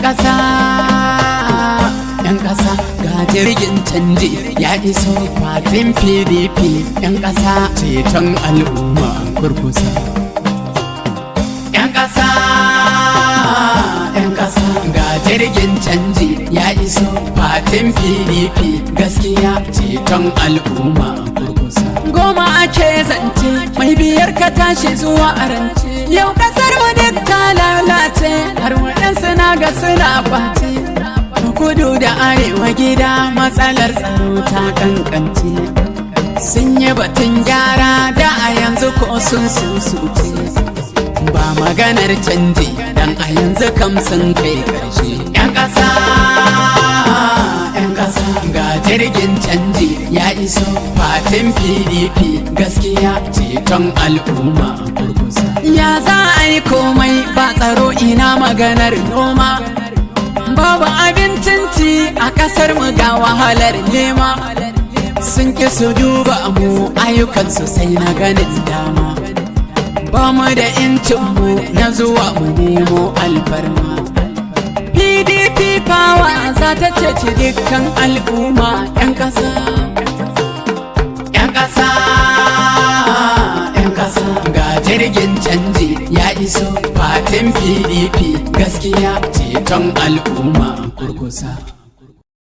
Ƙasa, 'yan ƙasa, ga jirgin canji ya iso, fatin PDP. 'Yan ƙasa, ceton al'umma kurkusa. 'Yan ƙasa, 'yan ƙasa, ga jirgin canji ya iso, fatin PDP, gaskiya, ceton al'umma kurkusa. Goma ake zance, mai biyar ka tashi zuwa arance. Yau kasar mu duk ta lalace, har waɗansu na ga suna kwace. Kudu da arewa gida, matsalar tsaro ta kankance. Sun yi batun gyara da, a yanzu ko sun susuce. Ba maganar canji, dan a yanzu kam sun kai karshe. 'Yan ƙasa, 'yan ƙasa, ga jirgin canji ya iso, fatin PDP, gaskiya, ceton al'umma kurkusa. Ya za a yi komai ba tsaro? Ina maganar noma? Babu abincin ci a ƙasar mu, ga wahalar nema. Sun ƙi su duba mu, ayyukansu sai na ganin dama. Ba mu da mu na zuwa mu nemo alfarma. PDP power za ta ceci dukkan al'umma. 'Yan ƙasa, 'yan ƙasa, 'yan ƙasa, ga jirgin canji ya iso, fatin PDP, gaskiya, ceton al'umma kurkusa.